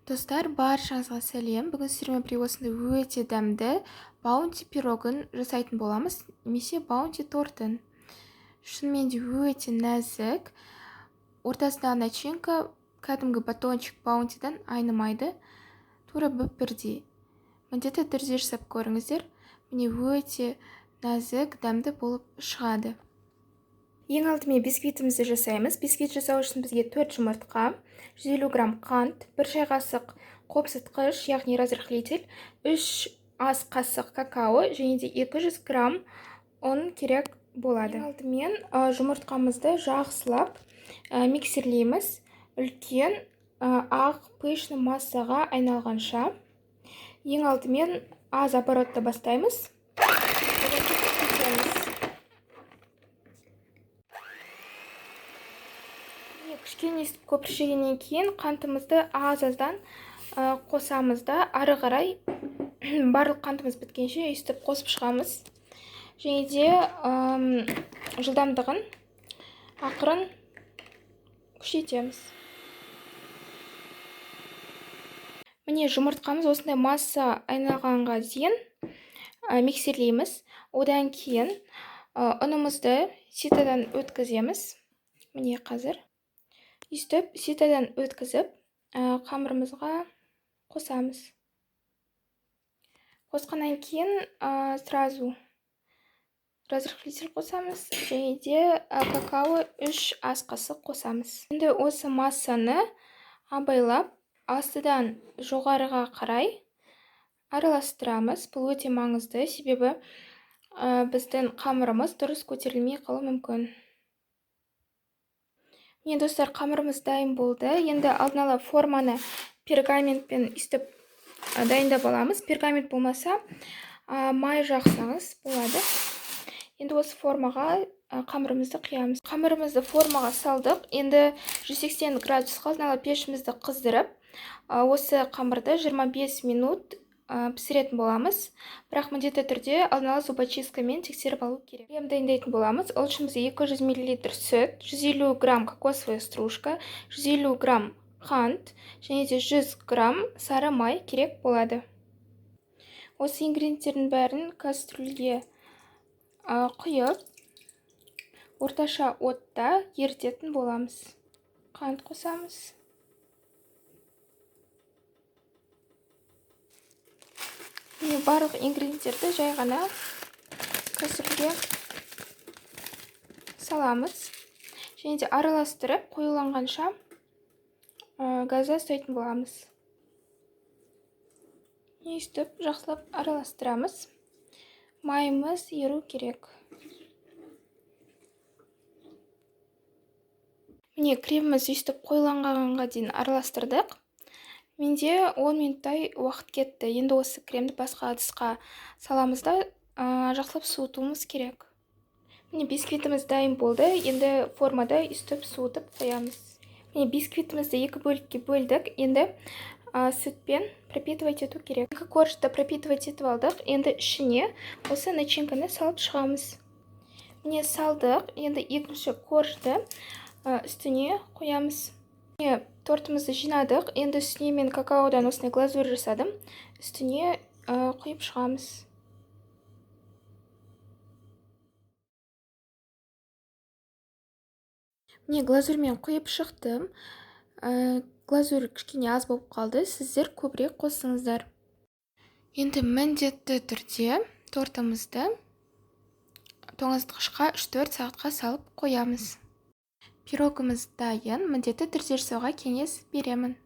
Достар, баршаңызға сәлем. Бүгін сіздермен бірге осындай өте дәмді баунти пирогын жасайтын боламыз, немесе баунти тортын. Шынымен де өте нәзік. Ортасындағы начинка кәдімгі батончик баунтидан айнымайды. Тура бүп-бірдей. Міндетті түрде жасап көріңіздер. Міне өте нәзік, дәмді болып шығады. Ең алдымен бисквитімізді жасаймыз. Бисквит жасау үшін бізге 4 жұмыртқа, 150 грамм қант, 1 шай қасық қопсытқыш, яғни разрыхлитель, 3 ас қасық какао және де 200 грамм ұн керек болады. Ең алдымен жұмыртқамызды жақсылап миксерлейміз. Үлкен ақ пышный массаға айналғанша. Ең алдымен аз оборотта бастаймыз. Кішкене өстіп көпіршігеннен кейін қантымызды аз-аздан қосамыз да, ары қарай барлық қантымыз біткенше өстіп қосып шығамыз. Және де жылдамдығын ақырын күшейтеміз. Міне жұмыртқамыз осындай масса айналғанға дейін миксерлейміз. Одан кейін ұнымызды ситадан өткіземіз. Міне қазір өстіп ситадан өткізіп, қамырымызға қосамыз. Қосқаннан кейін сразу разрыхлитель қосамыз және де какао 3 ас қасық қосамыз. Енді осы массаны абайлап астыдан жоғарыға қарай араластырамыз. Бұл өте маңызды, себебі біздің қамырымыз дұрыс көтерілмей қалуы мүмкін. Міне достар, қамырымыз дайын болды. Енді алдын ала форманы пергаментпен өстіп дайындап аламыз. Пергамент болмаса, май жақсаңыз болады. Енді осы формаға қамырымызды құямыз. Қамырымызды формаға салдық. Енді 180 градусқа алдын ала пешімізді қыздырып, осы қамырды 25 минут пісіретін боламыз. Бірақ міндетті түрде алдын ала зубочисткамен тексеріп алу керек. Крем дайындайтын боламыз. Ол үшін бізге 200 миллилитр сүт, 150 грамм кокосовая стружка, 150 грамм қант және де 100 грамм сары май керек болады. Осы ингредиенттердің бәрін кастрюльге құйып, орташа отта ерітетін боламыз. Қант қосамыз. Міне барлық ингредиенттерді жай ғана кастрюльге саламыз. Және де араластырып, қоюланғанша газда ұстайтын боламыз. Өстіп жақсылап араластырамыз. Майымыз еру керек. Міне креміміз өстіп қоюланғанға дейін араластырдық. Менде 10 минуттай уақыт кетті. Енді осы кремді басқа ыдысқа саламыз да, жақсылап суытуымыз керек. Міне бисквитіміз дайын болды. Енді формада өстіп суытып қоямыз. Міне бисквитімізді екі бөлікке бөлдік. Енді сүтпен пропитывать ету керек. Екі коржды пропитывать етіп алдық. Енді ішіне осы начинканы салып шығамыз. Міне салдық. Енді екінші коржды үстіне қоямыз. Міне тортымызды жинадық. Енді үстіне мен какаодан осындай глазурь жасадым. Үстіне құйып шығамыз. Міне глазурьмен құйып шықтым. Глазурь кішкене аз болып қалды. Сіздер көбірек қосыңыздар. Енді міндетті түрде тортымызды тоңазытқышқа 3-4 сағатқа салып қоямыз. Пирогымыз дайын, міндетті түрде жасауға кеңес беремін.